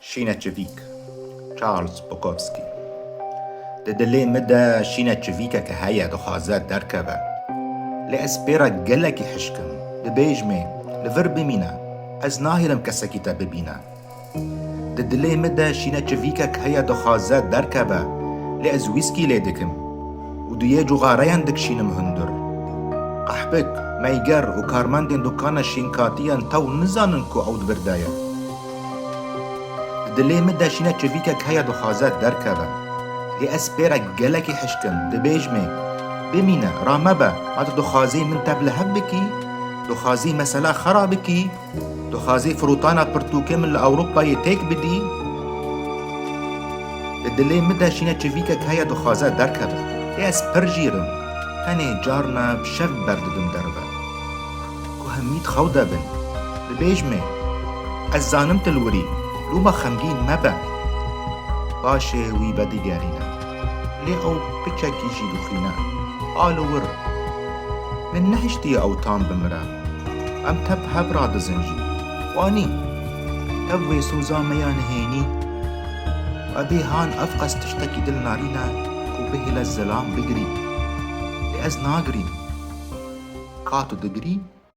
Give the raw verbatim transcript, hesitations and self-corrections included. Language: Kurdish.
Şîne çivîk. Charles Bukowski. Di dilê min de şîne çivîkek heye, dixwaze derkeve. Lê ez pê re gelekî hişk im. Dibêjmê, li vir bimîne. Ez nahêlim kesekî te bibîne. Di dilê min de şîne çivîkek heye, dixwaze derkeve. Lê ez wîskî lê dikim. Û di yê cuxareyan dikişînim hundir. Qehpik, meyger û karmendên dukana şînkatiyan tew nizanin ku ew di vir de ye. Di dilê min de şîne çivîkek heye, dixwaze derkeve. Lê ez pê re gelekî hişk im, dibêjmê, bimîne, ramebe, ma tu dixwazî min tev li hev bikî? Dixwazî mesela xera bikî? Dixwazî firûtana pirtûkê min li Ewropayê têk bidî? Di dilê min de şîne çivîkek heye, dixwaze derkeve. Lê ez pir jîr im. Tenê carna bi şev berdidim derve. Ku hemî di xew de bin. Dibêjmê, ez zanim tu li wir î, loma xemgîn mebe. Paşê wî vedigerîne. Lê ew piçekî jî dixwîne. A li wir. Min nehiştiye ew tam bimire. Em tev hev radizin jî. Wanî, tev wê soza me ya nihênî. Ebê han ev qas tiştekî dilnarîn e ku bihêle zilam bigirî. Lê ez nagirîm. Ka tu digirî,